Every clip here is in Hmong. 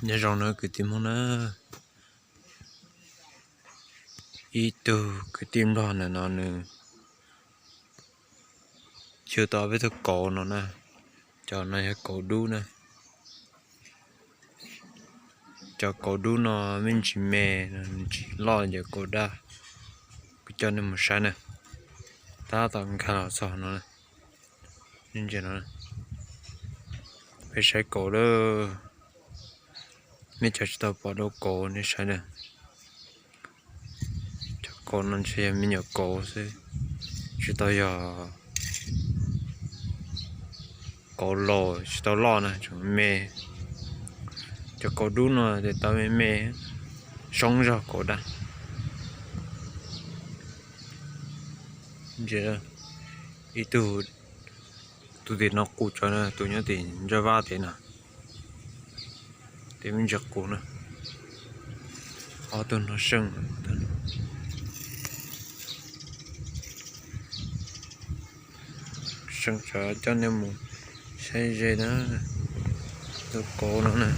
Nyob zoo na kwv tij Hmoob na, ib tug kwv tij Nplog ntawm no nws yug tau peb tug kauv no na. Cov no yog kauv dub na. Cov kauv dub no me ntsis me, nws tsis loj yam kauv daj. Kuv coj nej mus saib na. Tab tom nkag los txog no, ntsia no, peb saib kauv lawm. Nej cov tsis tau pom dua kauv nej saib na. Cov kauv no ntshe yog me nyuam kauv xwb, tsis tau yog kauv laus, tsis tau loj na, tseem me. Cov kauv dub no ces tau me me, zoo zog kauv daj. Ntsia, ib tug, tus tim no qus tsawv na, tus nyob tim ntsaj vab tim no, tim me ntsis qus na. Ob tug no seej, seej tsawv, coj nej mus saib ze na. Tus kauv no na,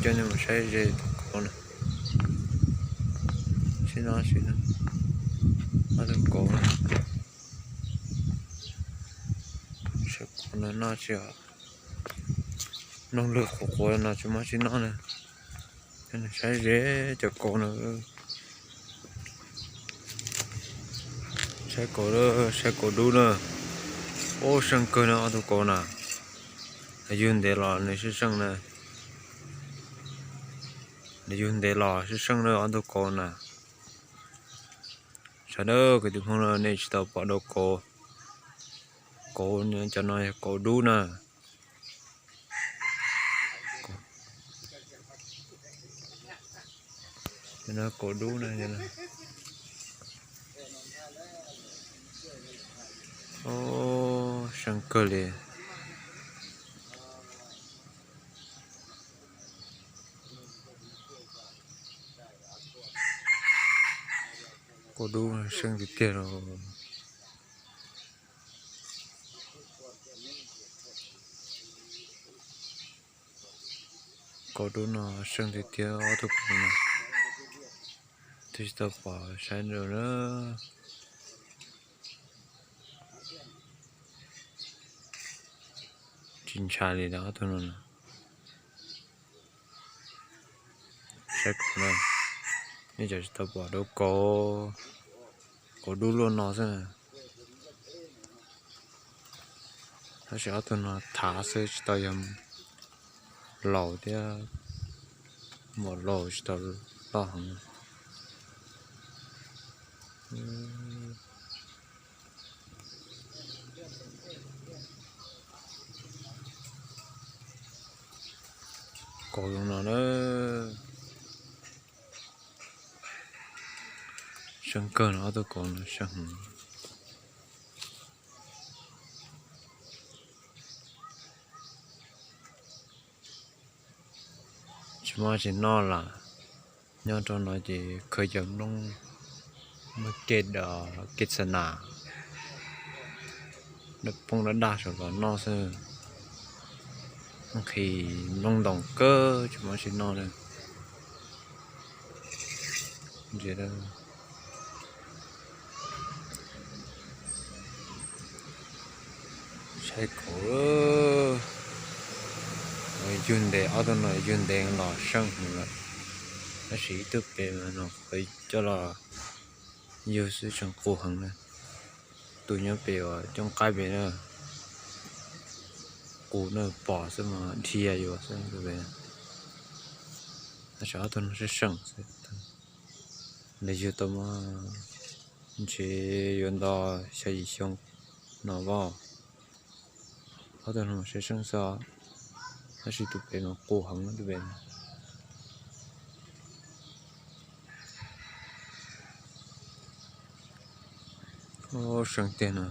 coj nej mus saib ze tus kauv no. Sib no, sib no, ob tug kauv no. Saib kauv no noj tsis, mloog lwg qhuav qhuav no tsis muaj sib no na. Saib ze cov kauv no. Saib kauv, saib kauv dub na. Ub, seej kawg na ob tug kauv na. Yug ntev los nws seej seej na. Nws yug ntev los seej seej na ob tug kauv na. Sawv daws kwv tij Hmoob na, nej tsis tau pom dua kauv, kauv, cov no yog kauv dub na. Kauv dub na. Seej kawg li. Kauv dub seej tiag tiag los. Kauv dub no seej tiag tiag ob tug kauv no. Twb tsis tau pom saib nrau na. Tsis ntshai li ob tug no. Saib kauv na, nej cov tsis tau pom dua kauv, kauv dub luaj no xwb. Tab sis ob tug no thav xwb tsis tau yog laus thiab, muaj laus tsis tau loj heev. Kauv zoo no na. Seej kawg no ob tug kauv no seej heev. Tsis muaj tsis noj lawm. Nyob rau no ces khaws cov nplooj, muaj kev do kev xa nas, poob daj daj saum los noj xwb. Nqhis nplooj ntoos kawg tsis muaj tsis noj li. Saib kauv, yug ntev, ob tug no yug ntev los seej heev lawm, tab sis ib tug pem mas no qhuav coj los yug xwb tseem qus heev na. Tus nyob pem uas coob qaib pem na, qus na, pom xwb mas dhia yuav xwb tus pem. Tab sis ob tug no seej seej xwb. Lawv yug tau mas ntshe yuav nto xya yim xyoo no as. Ob tug no seej seej xwb, tab sis tus pem mas qus heev tus pem. Seej tiag no.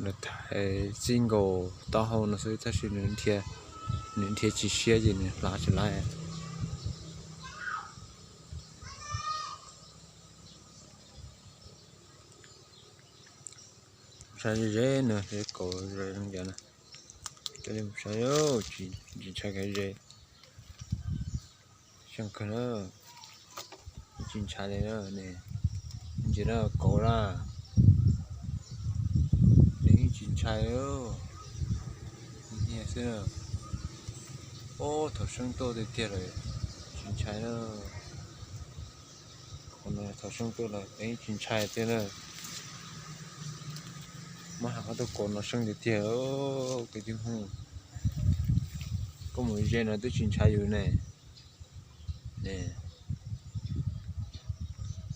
Nws thaiv txij nkaus taub hau no xwb tab sis nws nrhiav tsis siab ces nws hlav tsis laib. Saib ze ze no, kauv ze ze no, coj li mus saib, tsis ntshai kiag ze. Seej kawg na, tsis ntshai li na. Ntsia na, kauv na, nws yeej tsis ntshai li. Nyiag xwb na. Ob, thaum seej tuaj tiag tiag lawm, tsis ntshai na. Kauv no thaum seej tuaj lawm yeej tsis ntshai tiag na. Muab hais ob tug kauv no seej tiag tiag, kwv tij Hmoob. Koj mus ze no twb tsis ntshai yus ne.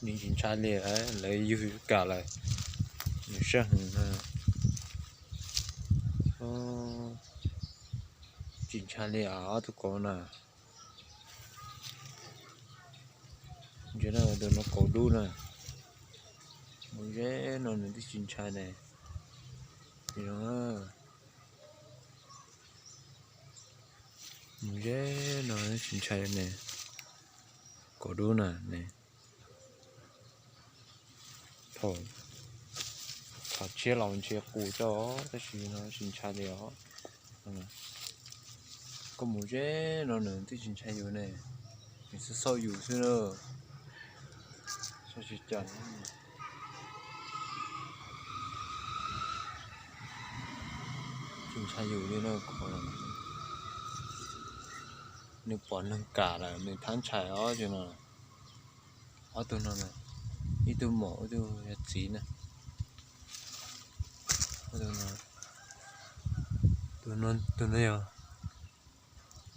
Nws tsis ntshai li, lawv yug kam lawm, nws siab heev. Tsis ntshai li os ob tug kauv na. Ntsia na, tus no kauv dub na. Mus ze no nws twb tsis ntshai ne. Mus ze no tsis ntshai ne. Kauv dub na ne. Thaum tshiab los ntsia qus rau tab sis no tsis ntshai li os. Koj mus ze no nws twb tsis ntshai yus ne, nws xauj xauj yus xwb na. Xauj tsis cas, tsis ntshai yus li na. Nws pom neeg kam lawm nws thab ntshai os no. Ob tug no, ib tug maum ib tug yog txiv na. Tus no yog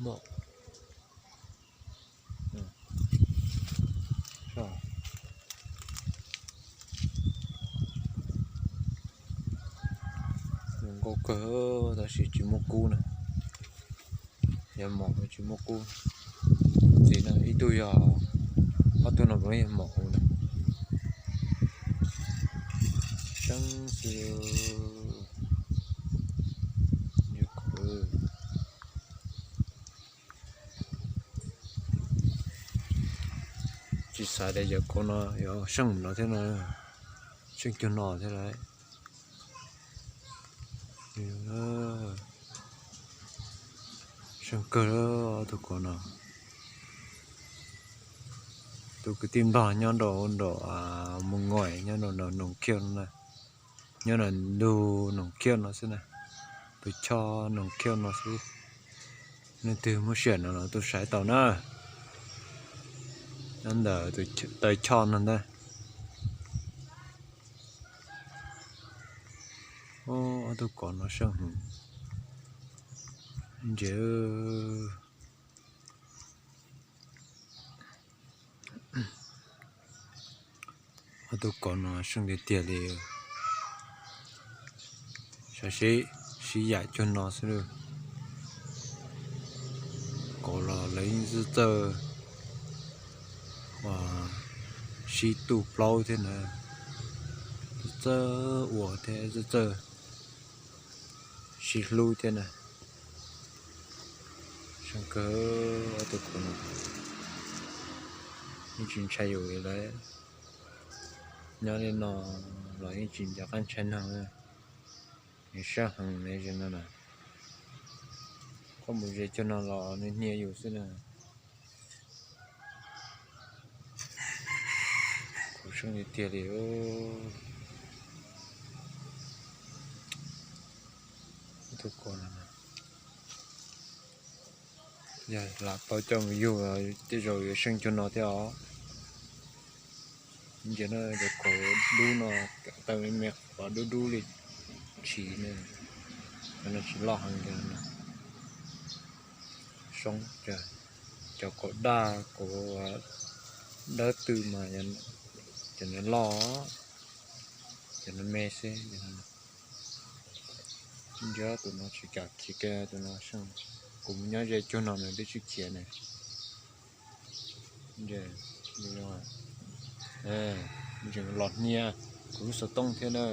maum. Zoo nkauj kawg tab sis tsis muaj kub na. Yog maum tsis muaj kub. Txiv na ib tug yog, ob tug no puav leej yog maum na. Seeb xwb. Tsis xav tias yawm kauv no yuav seej no thiab na, seej cuag no thiab lawm. Seej kawg li ob tug kauv no. Tus kwv tij Nplog nyob rau nram Mus Ngoim, nyob rau nram Noom Khiaj no na, nyob rau ntug Noom Khiaj no xwb na, tus choj Noom Khiaj no xwb. Leej twg muaj sij hawm no los tuaj saib tau na. Nyob ntawm taw choj no ntag. Ob tug kauv no seej heev. Ntsia, ob tug kauv no seej tiag tiag li. Saib sib yam cuag no xwb. Kauv los lawv yeej txawj txawj ua, sib tu plaub thiab na, txawj ua thiab txawj sib hlub thiab na. Seej kawg, ob tug kauv no yeej tsis ntshai yus li lawm. Nyob li no los yeej tsis nco qab ntshai neeg, nws siab heev li no na. Koj mus ze cuag no los nws hnia yus xwb na. Kauv seej tiag tiag li. Tus kauv no yog lam tau coj mus yug tej zaum yuav seej cuag no thiab os. Ntsia no, cov kauv dub no, taw me me qhuav dub dub li tshis ne, cov no tsis loj heev li. Soob, cov kauv daj kauv dawb tw mas cov no loj, cov no me xwb. Ntsia tus no tsis kam khiav kiag, tus no seej. Kuv mus nyob ze cuag no nws twb tsis khiav ne. Tseem los hnia kuv lub xov tooj thiab na.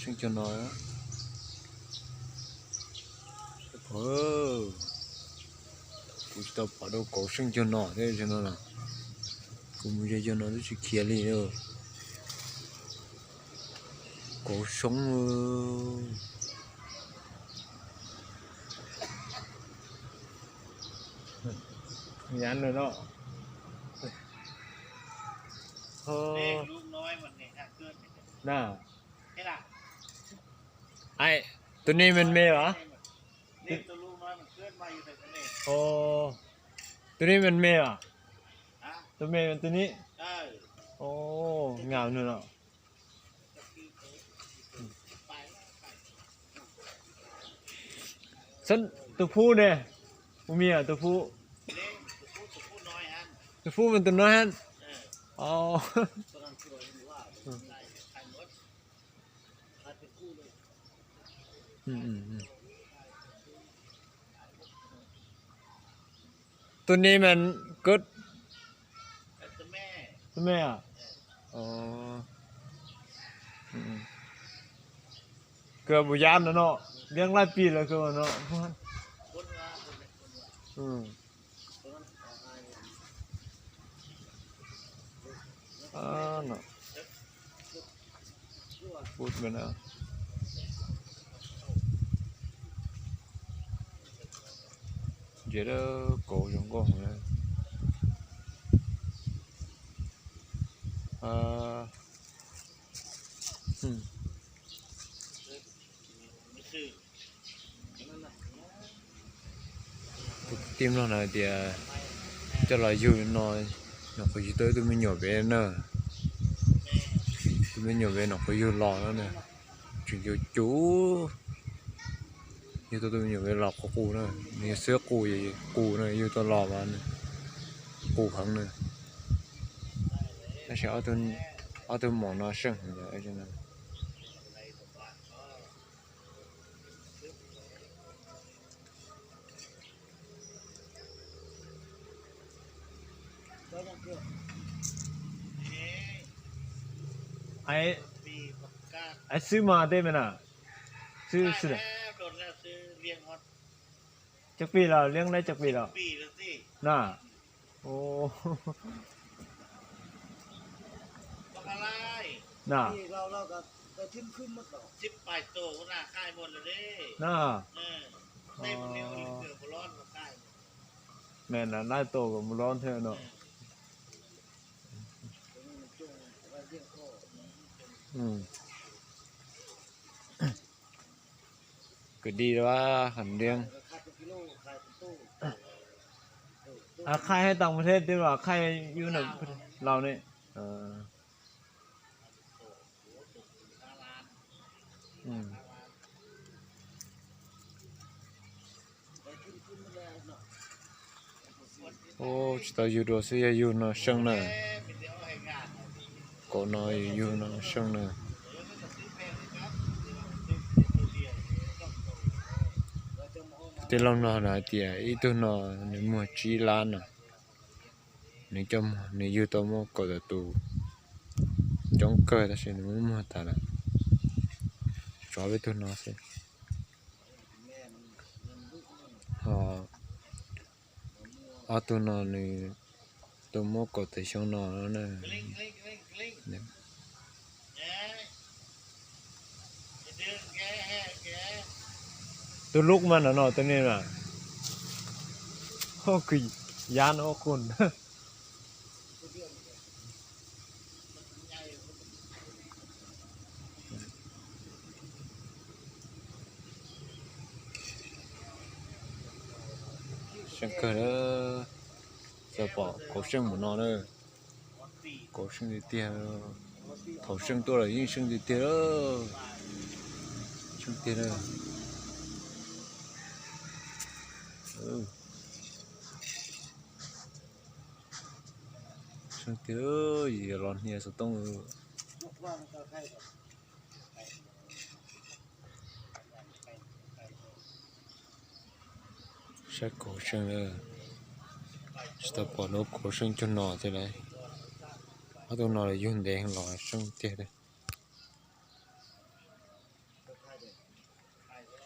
Seej cuag no. Kuv tsis tau pom dua kauv seej cuag no thiab no. Kuv mus ze cuag no twb tsis khiav li. Kauv soob. Nhắn rồi đó. Thôi. Ai, tus nej man me hos? Tus nej man me hos? Tus me tus nej. Ov, ngam nws no. Tus phub ne, ua mi tus phub. Tus phub mas tus no hab. Tus nej mas kod, tus me, kod mus yab no no, liab laij pis lawm kod no. Ntsia kauv zoo nkauj heev. Tus tij laug no hais tias coj los yug no, nyuam qhuav yug tau ib tug me nyuam pem na. Tus me nyuam pem nyuam qhuav yug los no na. Tseem cuv cuv. Yug tau tus me nyuam pem los qus qus na. Nws yog xwb qus, qus na, yug tau los mas qus heev na. Tab sis ob tug maum no seej heev. Ai, xwb mas tej me na. Xwb xwb. Cov pis los liab laij cov pis los na. Na. Na. Nws na laij tau kom mus lov thiab no. Kwv tij hab Liab. Qhaij hab tau mus thiab twb los qhaij yub laus ne. Tsis tau yug dua xwb, yog yug no seej na. Kauv no yug no seej na. Tus tij laug no hais tias ib tug no nws muag tsib lab no. Nws coj, nws yug tau muaj kaum tawm tus, coob kawg tab sis nws muab muag tas lawm. Tsov peb tug no xwb. Ho ob tug no nws tau muab kaum tawm xyoo no na. Tus lub mas no no tus ne mas, ho kws yab no qus. Seej kawg, txawm pom kauv seej mus no na. Kauv seej tiag tiag, thaum seej tuaj los yeej seej tiag tiag, seej tiag. Seej tiag, yog los hnia xov tooj. Saib kauv seej, tsis tau pom lub kauv seej cuag no thiab lauj. Ob tug no yug ntev los seej tiag.